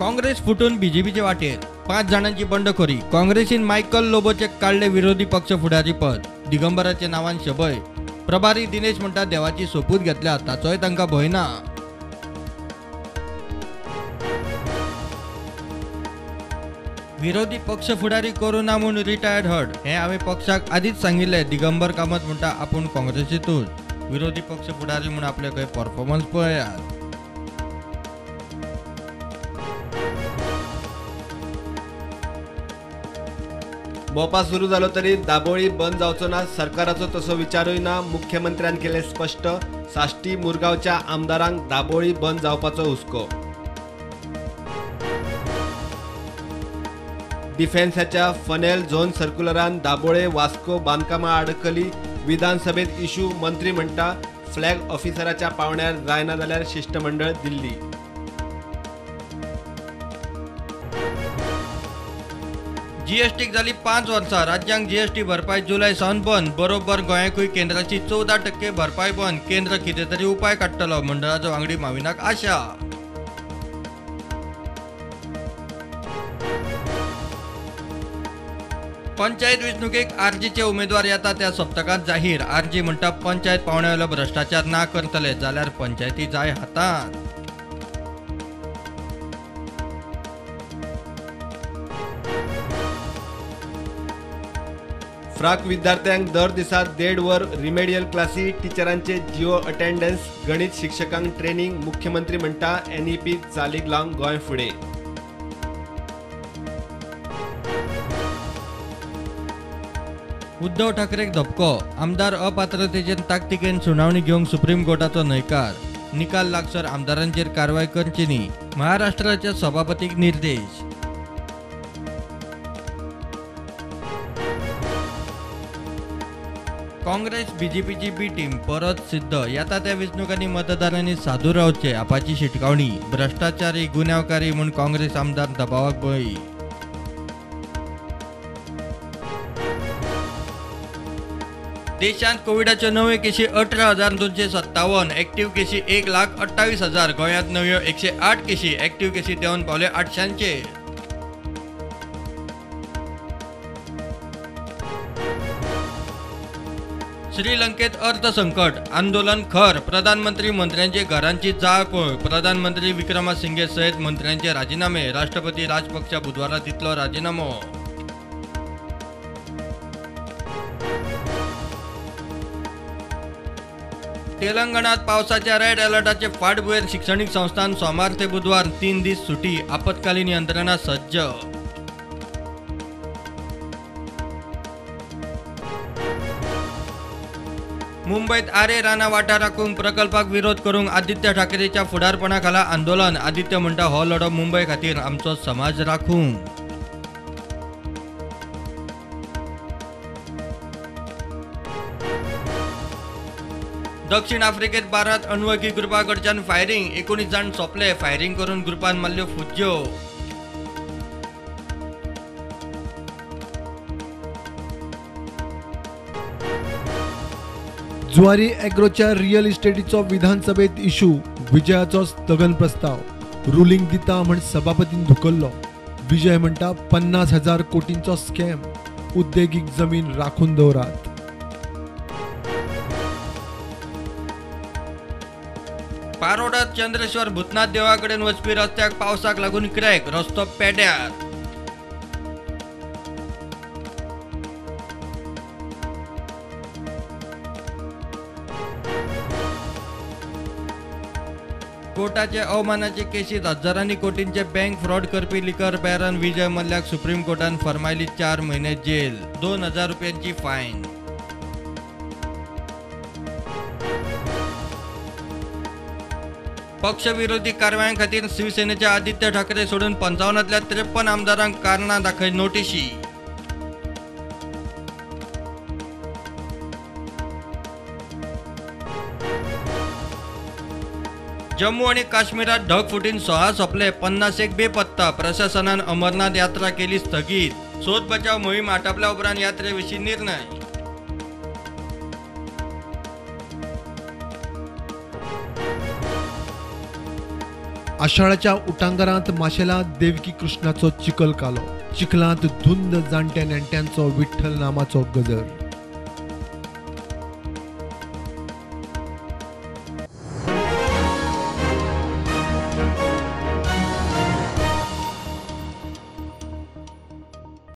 काँग्रेस फुटून बीजेपीचे वाटेर, 5 जाणांची बंडखोरी. काँग्रेसीन मायकल लोबोचे काडले विरोधी पक्ष फुडारी पद, दिगंबराचे नांवान शबय. प्रभारी दिनेश म्हणटा देवाची सोपूत घेतल्या ताचोय तांकां भंय ना. विरोधी पक्ष फुडारी करूं ना म्हूण रिटायर्ड हर्ट हें हांवें पक्षाक आदींच सांगिल्लें. दिगंबर कामत म्हणटा आपूण काँग्रेसींतूच, विरोधी पक्ष फुडारी म्हूण आपले खंय परफॉर्मन्स पळयात. मोपा सुरू जालो तरी दाबोळी बंद जावचो ना, सरकाराचो तसो विचारूय ना, मुख्यमंत्र्यान केलें स्पश्ट. साश्टी मुरगांवच्या आमदारांक दाबोळी बंद जावपाचो हुस्को. डिफेन्साच्या फनेल झोन सर्क्युलरान दाबोळे वास्को बांदकामां आडकली, विधानसभेत इशू. मंत्री म्हणटा फ्लॅग ऑफिसराच्या पावण्यार जायना जाल्यार शिष्टमंडळ दिल्ली. जीएसटीक जाली 5 वर्सां, राज्यांक जीएसटी भरपाय जुलय सावन बंद. बरोबर गोंयाकूय केंद्राची 14% भरपाय बंद. केंद्र कितें तरी उपाय काडटलो, मंडळाचो वांगडी माविनाक आशा. पंचायत वेंचणुकेक आरजीचे उमेदवार येता त्या सप्तकांत जाहीर. आरजी म्हणटा पंचायत पावंड्यावेलो भ्रश्टाचार ना करतले जाल्यार पंचायती जाय हातांत. फ्राक विद्यार्थ्यांक दर दिसा 1.5 वर रिमेडियल क्लासी, टिचरांचे जिओ अटेंडन्स, गणित शिक्षकांक ट्रेनिंग. मुख्यमंत्री म्हणटा एनईपी चालीक लावंक गोंय फुडें. उद्धव ठाकरेक धपको, आमदार अपात्रतेचेर ताकतिकेन सुनावणी घेवंक सुप्रीम कोर्टाचो न्हयकार. निकाल लागसर आमदारांचेर कारवाय करची न्ही, महाराष्ट्राच्या सभापतीक निर्देश. काँग्रेस बीजेपीची बी टीम परत सिद्ध. येता त्या वेंचणुकांनी मतदारांनी सादूर रावचे, आपाची शिटकावणी. भ्रश्टाचारी गुन्यांवकारी म्हूण काँग्रेस आमदार दबावाक बळी. देशांत कोविडाच्यो नव्यो केशी 18,257, एक्टिव्ह केशी 1,28,000. गोंयांत नव्यो 108 केशी, एक्टिव्ह केशी देंवन पावल्यो 800चेर. श्रीलंकेत अर्थसंकट, आंदोलन खर. प्रधानमंत्री मंत्र्यांचे घरांची जाळपोळ. प्रधानमंत्री विक्रमसिंघे सयत मंत्र्यांचे राजीनामे. राष्ट्रपती राजपक्षा बुधवारा दितलो राजीनामो. तेलंगणात पावसाच्या रेड अलर्टाचे फाटभुंयेर शिक्षणीक संस्थान सोमार ते बुधवार 3 दीस सुटी. आपत्कालीन यंत्रणा सज्ज. मुंबयत आरे राना वाठार राखूंक प्रकल्पाक विरोध करूंक आदित्य ठाकरेच्या फुडारपणाखाला आंदोलन. आदित्य म्हणटा हो लढो मुंबय खातीर, आमचो समाज राखूंक. दक्षिण आफ्रिकेत बारात अनवळखी ग्रुपा कडच्यान फायरिंग, 19 जाण सोंपले. फायरिंग करून ग्रुपान मारल्यो फुज्ज्यो. जुवारी एग्रोच्या रियल इस्टेटीचो विधानसभेत इशू, विजयाचो स्थगन प्रस्ताव. रुलिंग दिता म्हण सभापतीन धुकल्लो. विजय म्हणटा 50,000 कोटींचो स्कॅम, उद्देगीक जमीन राखून दवरात. पारोडात चंद्रेश्वर भूतनाथ देवळा कडेन वचपी रस्त्याक पावसाक लागून क्रॅक, रस्तो पेड्यार. कोर्टाचे अवमानाचे केशीत हजारांनी कोटींचे बँक फ्रॉड करपी लिकर बॅरन विजय मल्ल्याक सुप्रीम कोर्टान फर्मायली 4 म्हयने जेल, 2,000 रुपयांची फायन. पक्षविरोधी कारवायां खातीर शिवसेनेचे आदित्य ठाकरे सोडून 55तल्या 53 आमदारांक कारणां दाखय नोटिशी. जम्मू आणि काश्मीरात ढगफुटीन 16 सोंपले, 50 बेपत्ता. प्रशासनान अमरनाथ यात्रा केली स्थगीत. सोद बचाव मोहीम आटापल्या उपरांत यात्रेविशीं निर्णय. आषाढाच्या उटांगरांत माशेलांत देवकी कृष्णाचो चिखल कालो. चिखलांत धुंद जाणट्या नेणट्यांचो विठ्ठल नामाचो गजर.